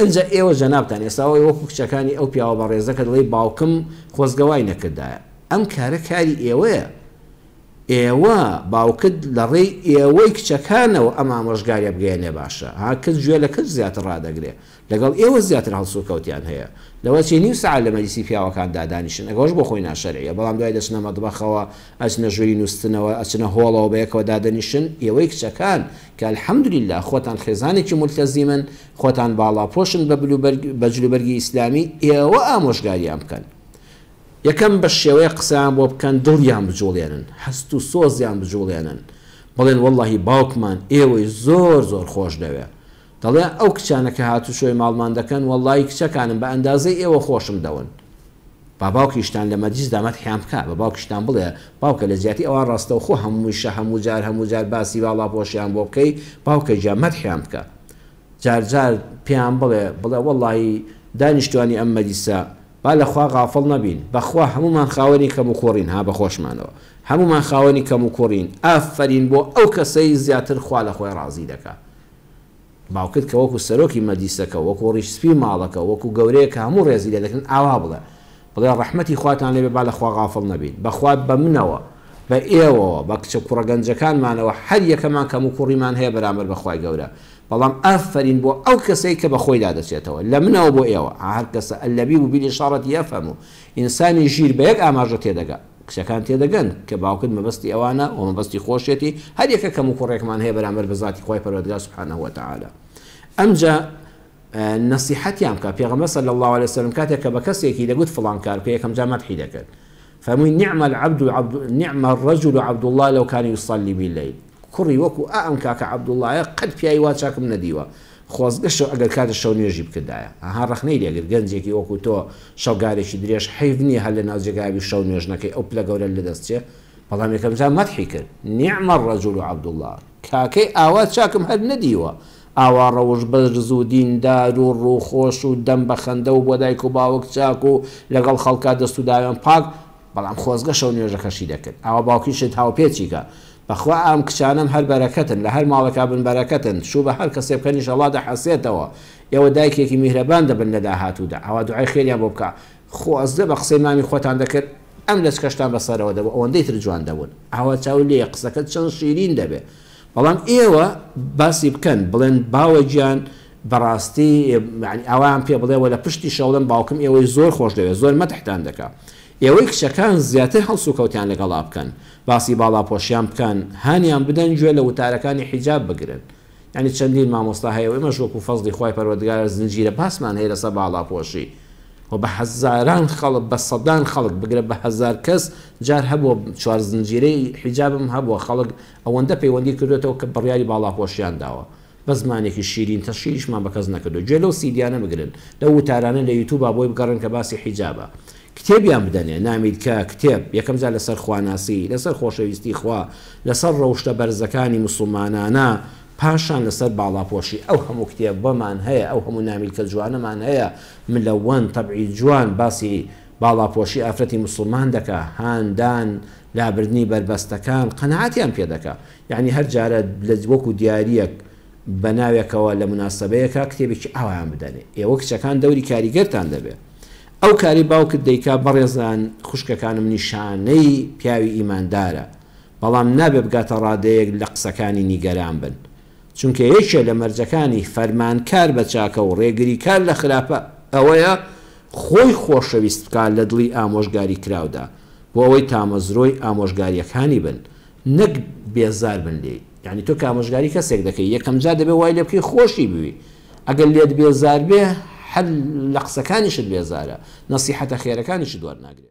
ئنجا ئێوە جەنابتان ئێستا ئەوەی وەکو کچەکانی ئەو پیاوە بەڕێزە کە دەڵێی باوکم خۆزگە وای نەکردایە ئەم کارە کاری ئێوەیە ئێوە باوکت لەڕێی ئێوەی کچەکانەوە ئەم ئامۆژگاریە بگەیەنێ باشە ها کچ گوێ لە کچ زیاتر ڕادەگرێ لەگەڵ ئێوە زیاتر هەڵسوکەوتیان هەیە لەوەچێ نیو سەعات لە مەجلیسی پیاوەکاندا دانیشن ئەگەوەش بۆ خۆی ناشەرعیە بەڵام دوای دەچنە مەتبەخەوە ئەچنە ژوری نوستنەوە ئەچنە هۆڵەوە بەیەکەوە دادەنیشن ئێوەی کچەکان کە الحمدللە خۆتان خێزانێکی مولتەزیمن خۆتان باڵاپۆشن بە بە جلوبەرگی ئیسلامی ئێوە ئامۆژگاریان بکەن یەکەم بە شێوەیەک قسەیان بۆ بکەن دڵیان بجوڵێنن هەست و سۆزیان بجوڵێنن بڵێن وەڵاهی باوکمان ئێوەی زۆر زۆر خۆش دەوێ دەڵێ ئەو کچانە کە هاتوچۆی ماڵمان دەکەن وەڵاهی کچەکانم بە ئەندازەی ئێوە خۆشم دەون با باوکیشتان لە مەجلیسدا مەدحیان بکا بە باوکیشتان بڵێ باوکە لە جیاتی ئەوان ڕاستەوخۆ هەموویشە هەموو جار هەموو جار باسی باڵاپۆشیان بۆ بکەی باوکە گیان مەدحیان بکە جار جار پێیان بڵێ بڵێ وەڵاهی دانیشتوانی ئەم مەجلیسە با لە خوا غافڵ نەبین بەخوا هەموومان خاوەنی کەموکوڕین ها بەخۆشمانەوە هەموومان خاوەنی کەموکوڕین ئافەرین بۆ ئەو کەسەی زیاتر خوا لە خۆی ڕازی دەکا باوکت کە وەکو سەرۆکی مەجلیسەکە وەکو ڕیش سپی ماڵەکە وەکو گەورەیەک کە هەموو ڕێزی لێ دەگرن ئاوا بڵێ بڵێ ڕەحمەتی خواتان لێ بێ با لە خوا غافڵ نەبین بەخوا بە منەوە بە ئێوەوە بە کچە کوڕە گەنجەکانمانەوە هەر یەکەمان کەموکوڕیمان هەیە بەرامبەر بە خوای گەورە بەڵام ئافەرین بۆ ئەو کەسەی کە بە خۆیدا دەچێتەوە لە منەوە بۆ ئێوە هەر کەسە اللبیب بالاشارە یفهم ئینسانی ژیر بە یەک ئاماژە تێدەگا کچەکان تێدەگەن کە باوکت مەبەستی ئەوانە و مەبەستی خۆشیەتی هەر یەکە کەموکوڕێکمان هەیە بەرامبەر بە زاتی خوای پەروەردگار سبحانە وتعالی ئەمجا نەسیحەتیان بکە پێغەمبەر صلی اللە علیه وسلم کاتێک کە بە کەسێکی دەگوت فڵان کار بکە یەکەم جار مەدحی دەکرد فەرمووی نعم العبد عبد نعم الرجل عبد الله لو كان يصلي بالليل کوڕی وەکو ئا ئەم کاکە عەبدوڵڵایە قەت پیاوی وا چاکم نەدیوە خۆزگە شەو ئەگەر کاتە شەو نوێژی بکردایە ئەها ڕەخنەی لێگرت گەنجێکی وەکو تۆ شەوگارێکی درێژ حەیف نییە هەر لەناو جێگایە بی شەو نوێژ نەکەی ئەو پلە گەورەت لەدەست چێ بەڵام یەکەم جار مەدحی کرد نعم الرجل عبداللە کاکەی ئاوا چاکم هەر نەدیوە ئاوا ڕەوشت بەرز و دیندار و ڕووخۆش و دەم بە خەندە و بۆ دایک و باوک چاک و لەگەڵ خەڵکا دەست و داوێن پاک بەڵام خۆزگە شەو نوێژەکەشی دەکرد ئاوا باوکیشت هاوپێچی کە بەخوا ئەم کچانەم هەر بەرەکەتن لە هەر ماڵێکا بن بەرەکەتن شوو بە هەر کەسێ بکەن ئیشەڵا دەحەسێتەوە ئێوە دایکێکی میهرەبان دەبن لە داهاتوودا ئاوا دوعای خێریان بۆ بکە خۆزگە بە قسەی مامی خۆتان دەکرد ئەم لەچکەشتان بەسەرەوە دەبوو ئەوەندەی تر جوان دەبوون ئاوا چاو لێیە قسەکەت چەند شیرین دەبێ بەڵام ئێوە باسی بکەن بڵێن باوە گیان بەڕاستی یانی ئاوایان پێ بڵێ وە لە پشتیشەوە بڵێن باوکم ئێوەی زۆر خۆش دەوێ زۆر مەدحتان دەکا ئێوەی کچەکان زیاتر هەڵسوکەوتیان لەگەڵا بکەن باسی باڵاپۆشیان بکەن هانیان بدەن گوێ لە وتارەکانی حیجاب بگرن یانی چەندین مامۆستا هەیە و ئێمەش وەکو فەزڵی خوای پەروەردگار زنجیرە باسمان هەیە لەسەر باڵاپۆشی و بە هەزاران خەڵک بە سەدان خەڵک بگرە بە هەزار کەس جار هەبووە چوار زنجیرەی حیجابم هەبووە خەڵک ئەوەندە پەیوەندی کردوێتەوە کە بڕیاری باڵاپۆشیان داوە بە زمانێکی شیرین تەشهیریشمان بە کەس نەکردووە گوێ لەو سیدیانە بگرن لەو وتارانە لە یوتوبا بۆی بگەڕێن کە باسی حیجابە کتێبیان بدەنێ نامیلکە کتێب یەکەم جار لەسەر خواناسی لەسەر خۆشەویستی خوا لەسەر ڕەوشتە بەرزەکانی موسڵمانانە پاشان لەسەر باڵاپۆشی ئەو هەموو کتێبەمان هەیە ئەو هەموو نامیلکە جوانەمان هەیە ملەوەن تەبعی جوان باسی باڵاپۆشی ئافرەتی موسڵمان دەکا هاندان لابردنی بەربەستەکان قەناعەتیان پێ دەکا یەعنی هەر جارە لە وەکو دیاریەک بە ناوێکەوە لە موناسەبەیەکا کتێبێکی ئاوایان بدەنێ ئێوە کچەکان دەوری کاریگەرتان دەبێ ئەو کارەی باوکت دەیکا بەڕێزان خوشکەکانم نیشانەی پیاوی ئیماندارە بەڵام نابێ بگاتە ڕادەیەک لە قسەکانی نیگەران بن چونکە یەکێ لە مەرجەکانی فەرمانکار بە چاکە و ڕێگریکار لە خراپە ئەوەیە خۆی خۆشەویست بکا لە دڵی ئامۆژگاری کراودا بۆ ئەوەی تامەزرۆی ئامۆژگاریەکانی بن نەک بێزار بن لێی یانی تۆ کە ئامۆژگاری کەسێک دەکەی یەکەم جار دەبێ وای لێ بکەی خۆشی بوی ئەگەر لێت بێزار بێ هەر لە قسەکانیشت بێزارە نەسیحەتە خێرەکانیشت وەرناگرێ.